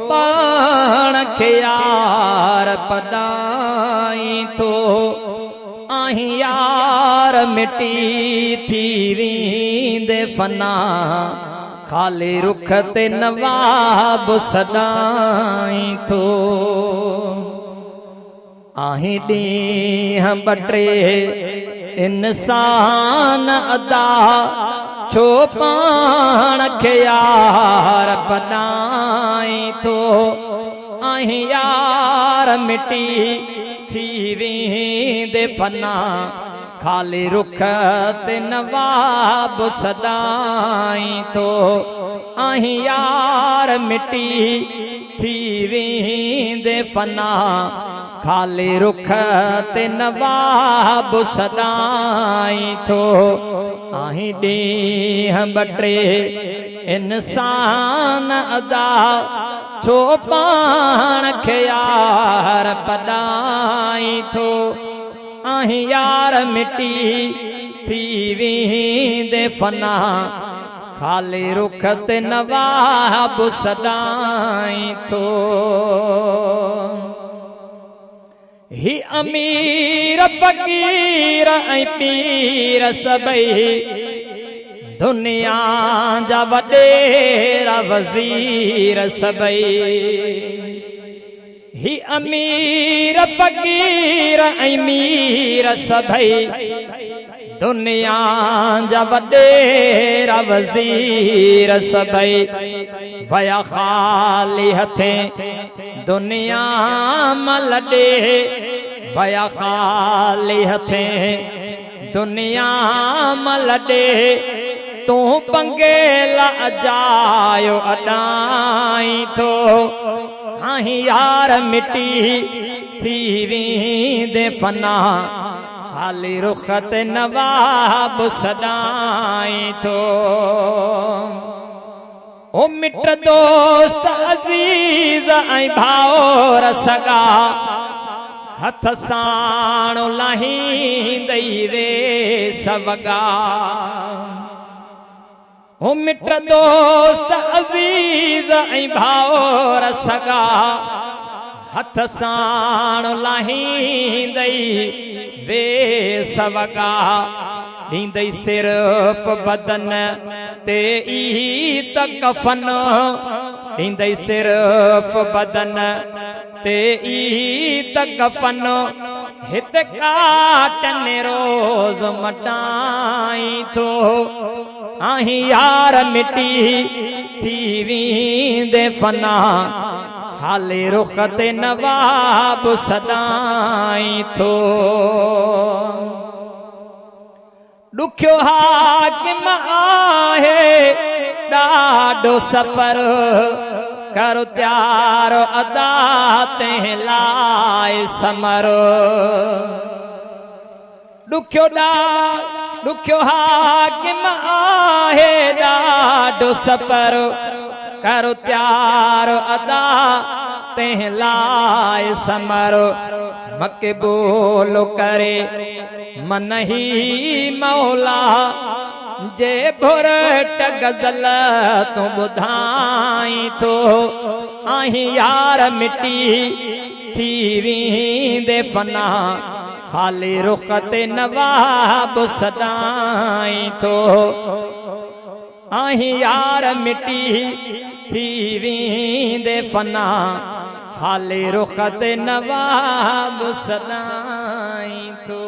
پاڻ کي يار پڏائين ٿو؟ آهين يار مٽي ٿي ويندي فنا، خالي رخ تي نواب سڏائين ٿو. آهين ڏينهن ٻه ٽي انسان ادا، ڇو پاڻ کي يار پڏائين ٿو؟ آهين يار مٽي ٿي ويندي فنا، خالي رخ تي نواب سڏائين ٿو. آهين يار مٽي ٿي ويندي فنا، خالي رخ تي نواب سڏائين ٿو. آهين ڏينهن ٻه ٽي انسان ادا، ڇو پاڻ کي يار پڏائين ٿو؟ آهين يار مٽي ٿي ويندي فنا، خالي رخ تي نواب سڏائين ٿو. هي امير فقير ۽ پير سڀئي، دنيا جا وڏيرا وزير سڀئي. هي امير فقير ۽ مير سڀئي، دنيا جا وڏيرا وزير سڀئي. ويا خالي هٿين دنيا مان لڏي، ويا خالي هٿين دنيا مان لڏي، تون بنگيل اجايو اڏائين ٿو. آهين يار مٽي ٿي ويندي فنا، خالي رخ تي نواب سڏائين ٿو. او مٽ دوست عزيز ۽ ڀائر سڳا، هٿ ساڻ لاهيندئي ويس وڳا. او مٽ دوست عزيز ۽ ڀائر سڳا، هٿ ساڻ لاهيندئي ويس وڳا. ڏيندئي صرف بدن تي ئي ته ڪفن، ڏيندئي صرف بدن تي ئي ته ڪفن، هت ڪاٽن روز مٽائين ٿو. آهين يار مٽي ٿي ويندي فنا، خالي رخ تي نواب سڏائين ٿو. ڏکيو حاڪم آهي ڏاڍو سفر، ڪر تيار ادا تنهن لاء سمر. ڏکيو ڏکيو حاڪم آهي ڏاڍو سفر، ڪر تيار ادا تنهن لاء سمر. مقبول ڪري من هي مولا جي ڀرٽ غزل تون ٻڌائين ٿو. آهين يار مٽي ٿي ويندي فنا، خالي رخ تي نواب سڏائين ٿو. آهين يار مٽي ٿي ويندي فنا، خالي رخ تي نواب سڏائين ٿو.